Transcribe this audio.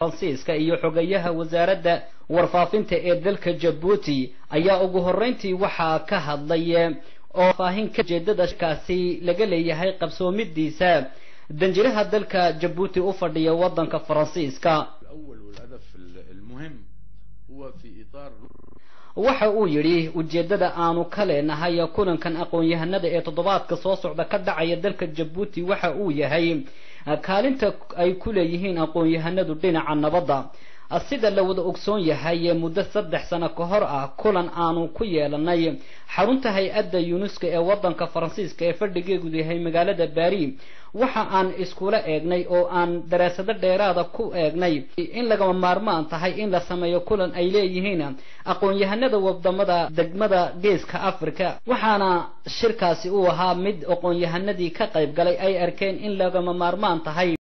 Faransiiska iyo xogayaha wasaaradda warfaafinta ee dalka Jabuuti ayaa ugu horreyntii waxaa ka hadlay oo faahin ka ujeedada kaasi laga leeyahay qabsoomidiisa danjiraha dalka Jabuuti u fadhiya waddanka Faransiiska. Waxa uu yidhi, ujeeddada aanu ka leenahay kulankan aqoon-yahanada ee toddobaadka soo socda ka dhacaya dalka Jabuuti waxa uu yahay kaalinta ay ku leeyihiin aqoon-yahanadu dhinaca nabadda. Sida la wada ogsoon yahay, muddo 3 sano ka hor ah kulan aanu ku yeelanay xarunta hay-adda UNESCO ee waddanka Faransiiska ee fadhigeedu yahay magaalada Baris, waxa aan iskula eegnay oo aan daraasado dheeraada ku eegnay in lagama maarmaan tahay in la sameeyo kulan ay leeyihiin aqoon-yahanada wadamada degmada Geeska Africa, waxaana shirkaasi uu ahaa mid aqoon-yahanadii ka qayb galay ay arkeen in lagama maarmaan tahay.